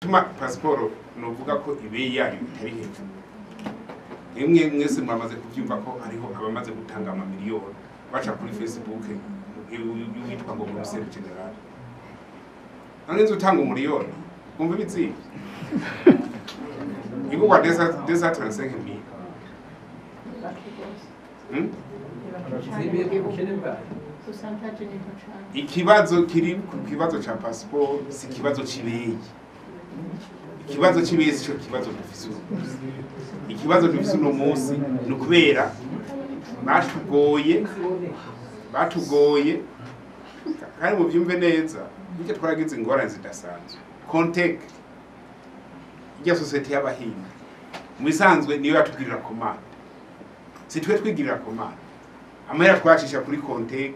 Tuma pasiporo nuvuga ko ibeyi yayo itari hejuru. Imwe mwese mwamaze kubyumva ko hariho abamaze gutanga amamiliyoni baca kuri Facebook witwa ngo commissaire général. None nzi utanga umuriyoni, wumva ibizimvye igurwa 235 mille. Pourcentage ni nto cane. Ikibazo kiri ku kibazo ca pasiporo si ikibazo c'ibeyi. Ikibazo c'ibeyi sico kibazo dufise uno munsi. Ikibazo dufise uno munsi ni ukubera batugoye, batugoye. Kandi muvyumve neza, burya twaragize ingorane zidasanzwe. Contec, irya sosiyete y'Abahinde, mu bisanzwe niyo yatugirira commande, si twe twigirira commande. Amahera twacisha kuri Contec,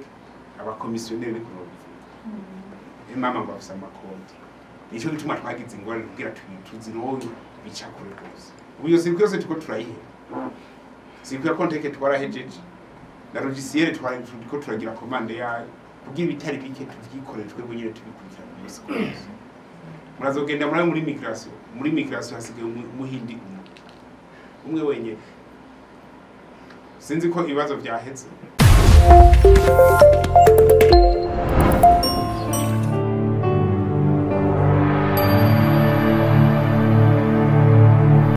abakomisiyoneri niko nobivuga, mama ngo bafise amakonti. Nico gituma twagize ingorane kugira tuzironke, bica kure rwose. Ubu iyo circuit yose turiko turayihera. Circuit ya Contec twarahejeje, na logiciel turiko turagira commande yayo kugira ibitari bike tuvyikorere twebwe nyene, tubikurikirana umunsi ku munsi. Murazogenda muri migration, muri migration hasigaye Umuhindi umwe umwe wenyene. Sinzi ko ibibazo vyaheze.